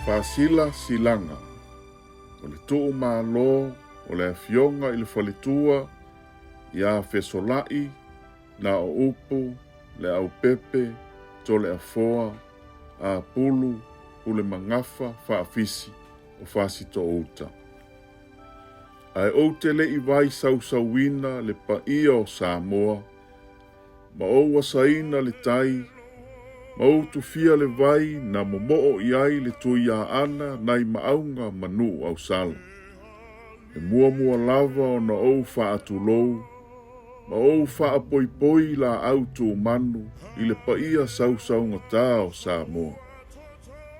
Faasila Silaga, o le Tuumalo o le Afioga i le Faletua ia Fesola'i na o Upu, Leaupepe, Toleafoa, Apulu, Pulemagafa, Faafisi o Fasitoouta. Ae ou te le i vai sausauina le paia o Samoa, ma ou asaina le tai, ma ou tufia le vai na momoo i ai le Tuiaana nai Maauga ma Nuuausala. E muamua lava ona ou faatulou ma ou faapoipoi laau tumanu i le paia sausaugata o Samoa.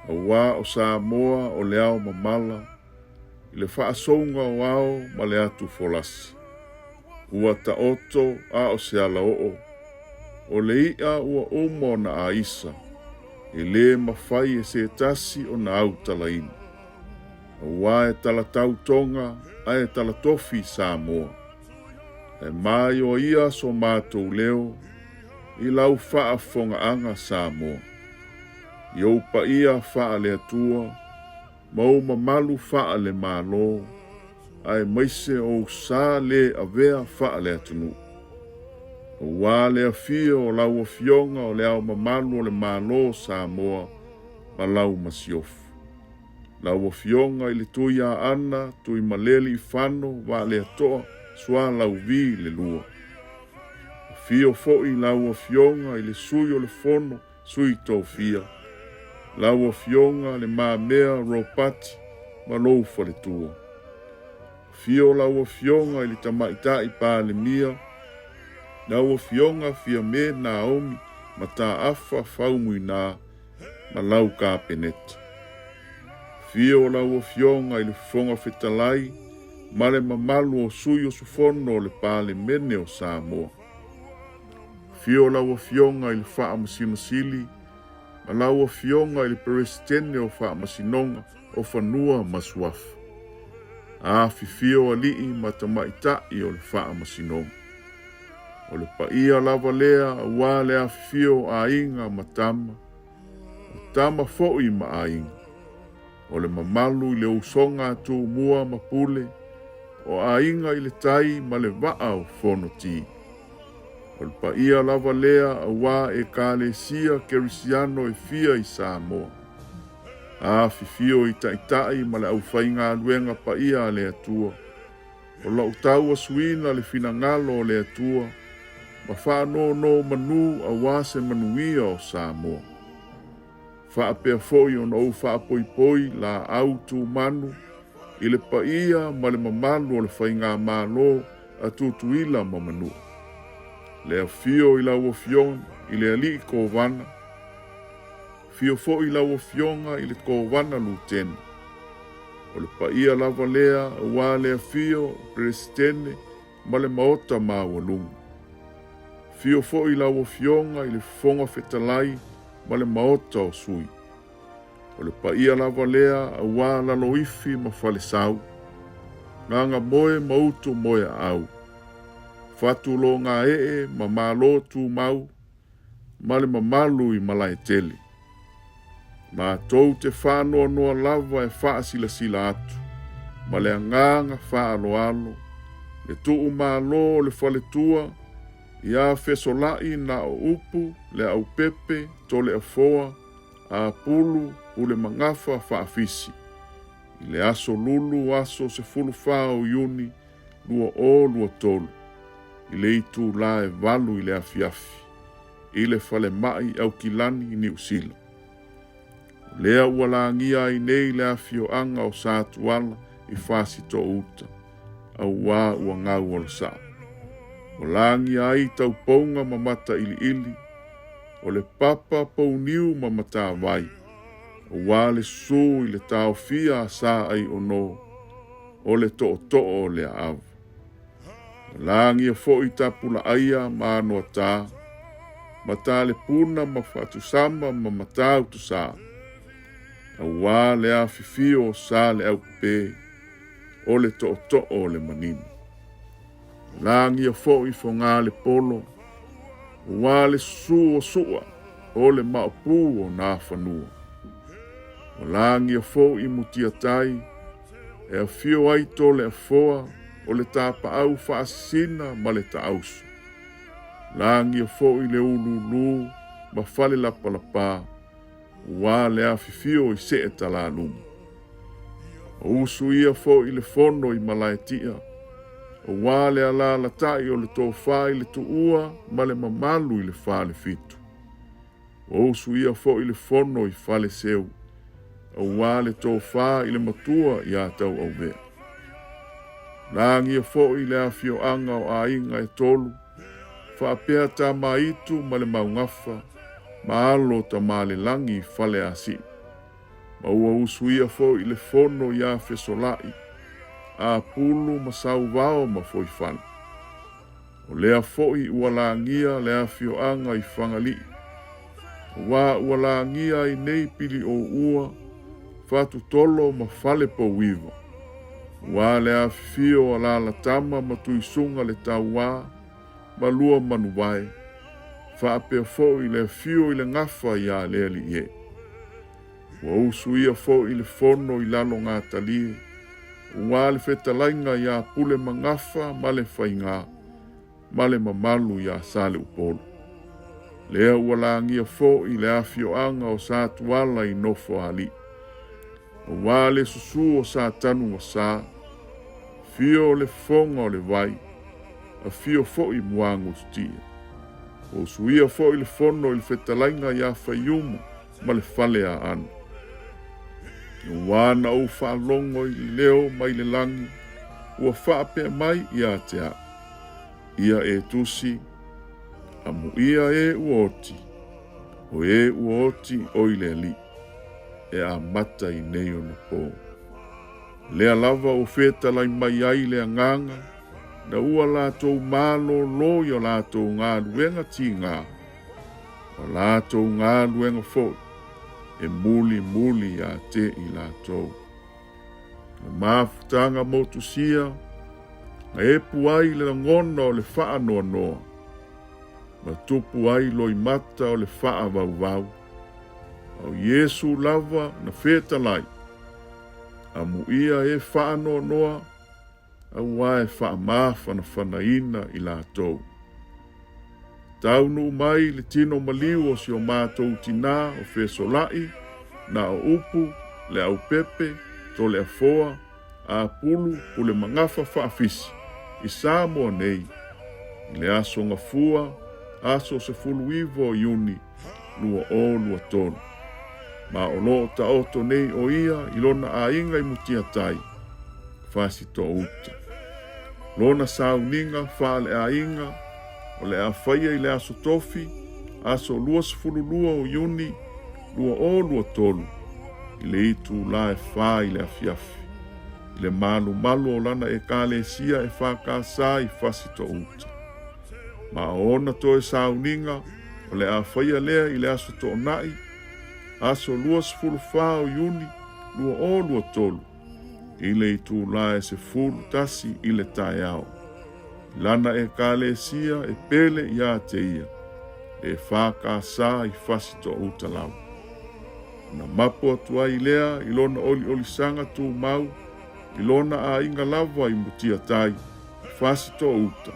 Auā o Samoa o le ao mamala i le faasouga o ao ma le atu folasa. Ua taoto a o se alaoo, o le i'a ua uma ona aisa, e lē mafai e se tasi ona autalaina. Auā e talatau Toga ae talatofi Samoa. Ae maioa ia so matou leo i lau faafofogaaga Samoa. I ou paia faale-Atua ma ou mamalu faale-Malo, aemaise ou sa lē avea faale-atunuu. Auā le afio o lau Afioga o le Ao Mamalu o le Malo o Samoa ma lau Masiofo. Lau Afioga i le Tuiaana Tuimalealiifano Vaaletoa Sualauvi le Lua. Afio foi lau Afioga i le Sui o le Fono Sui Tofia, lau Afioga Le Mamea Ropati ma lou faletua. Afio lau Afioga i le Tamaitai Palemia, lau Afioga Fiame Naomi Mataafa Faumuina ma lau Kapeneta. Afio lau Afioga i le Fofoga Fetalai ma le mamalu o sui usufono o le Palemene o Samoa. Afio lau Afioga i le Faamasino Sili ma lau Afioga i le Peresetene o Faamasinoga o Fanua ma Suafa. Afifio alii ma tamaitai o le Faamasinoga. O le paia lava lea aua le afifio o aiga ma tama, o tama foi ma aiga. O le mamalu i le usoga a Tumua ma Pule, o aiga i le tai ma le vaa o Fonoti. O le paia lava lea aua Ekalesia Kerisiano e fia i Samoa. Afifio i taitai ma le aufaigaluega paia a le Atua. O lau tauasuina le finagalo o le Atua ma faanonomanu aua se manuia o Samoa. Faapea foi ona ou faapoipoi laau tumanu i le paia ma le mamalu o le Faigamalo a Tutuila ma Manua. Le afio i lau Afioga i le Alii Kovana, afio foi i lau Afioga i le Kovana Lutena. O le paia lava lea aua le afio o Peresetene ma le Maota maualuga. Afio foi lau Afioga i le Fofoga Fetalai ma le Maota o Sui. O le paia lava lea aua Laloifi ma Falesau, Gagamoe ma Utu Moeaau, Fatulogaee ma Malo Tumau ma le mamalu i Malaetele. Matou te faanoanoa lava e faasilasila atu ma le agaga faaaloalo le tuumalo o le faletua ia Fesola'i na o Upu, Leaupepe, Toleafoa, Apulu, Pulemagafa, Faafisi i le aso Lulu aso 14 o Iuni 2023 i le itula e 8 i le afiafi i le falemai Aukilani i Niu Sila. O lea ua lagia ai nei le afioaga o Satuala i Fasitoouta, auā ua gau o le saa. Ua lagia ai taupouga ma matailiili, o le papa pouniu ma matavai, auā le susu i le taofia a Sa-ai-ono, o le tootoo o Leaava. Ua lagia foi Tapulaaia ma Anoatā, Matalepuna ma Fatusama ma Matautusā, auā le afifio o Saleaupē, o le tootoo o le manino. Ua lagia foi Fogalepolo, auā le susu o Sua, o le maopu o Nafanua. Ua lagia foʻi Mutiatai e afio ai Toleafoa o le tapaau faasisina ma le taauso. Lagia foʻi le uluulu ma Falelapalapa ua le afifio i see talaluma. Ua usu ia foʻi le fono i Malaetia, ua le alalatai o le tofa i le tuua ma le mamalu i le falefitu. Ua usu ia foʻi le fono i Faleseu, auā le tofa i le matua iā Tauauvea. Lagia foʻi le afioaga o aiga e tolu, faapea Tamaitu ma le Maugafa ma alo o Tamalelagi i Faleasii. Ma ua usuia foʻi le fono iā Fesolaʻi, Apulu ma Sauvao ma Foifale. O lea foʻi ua lagia le afioaga i Fagalii, auā ua lagia ai nei Pilioua, Fatutolo ma Falepouiva. Ua le afifio a Lalatama ma Tuisuga le Tauā ma Luamanuvae, faapea foʻi le afio i le gafa iā Lealiie. Ua usuia foʻi le fono i Lalogatalie, ua le fetalaiga iā Pulemagafa ma le Faigā, ma le mamalu iā Saleupolu. Lea ua lagia foʻi le afioaga o Satuala i Nofoalii. Auā le susū o Satanugasā, fio o le fofoga o le vai, afio foʻi Muagututia. Ua usuia foʻi le fono i le fetalaiga iā Faiumu ma le fale aano. Ua na ou faalogo i le leo mai le lagi, ua faapea mai ia te au, Ia e tusi, amuia e ua oti, o e ua oti o i le Alii, e amata i nei ona pō. Lea lava ua fetalai mai ai le agaga, na ua latou malōlō i o latou galuega tigā, O latou galuega foʻi e mulimuli iā te i latou. Na mafutaga motusia, na epu ai le lagona o le faanoanoa, ma tupu ai loimata o le faavauvau. A o Iesu lava na fetalai, amuia e faanoanoa, auā e faamafanafanaina i latou. Taunuu mai le tino maliu o si o matou tinā o Fesolaʻi, na o Upu, Leaupepe, Toleafoa, Apulu, Pulemagafa Faafisi, i Samoa nei, i le aso Gafua, aso 19 o Iuni 2023. Ma o lo o taoto nei o ia i lona aiga i Mutiatai, Fasitouta. Lona sauniga faaleaiga o le a faia i le aso Tofi, aso 22 o Iuni 2023 i le itulā e fa i le afiafi, i le malumalu o lana Ekalesia e FKS i Fasitouta. Ma o ona toe sauniga o le a faia lea i le aso Toonai, aso 24 o Iuni 2023, i le itulā e 11 i le taeao. I lana Ekalesia e pele iā te ia, le FKS i Fasitoouta lava. Ona mapo atu ai lea i lona oliolisaga tumau i lona aiga lava i Mutiatai, i Fasitoouta.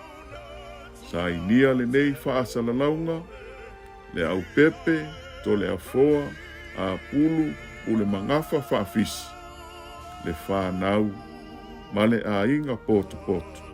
Sainia lenei faasalalauga, Leaupepe, Toleafoa, Apulu, Pulemagafa Faafisi, le fanau ma le aiga potopoto.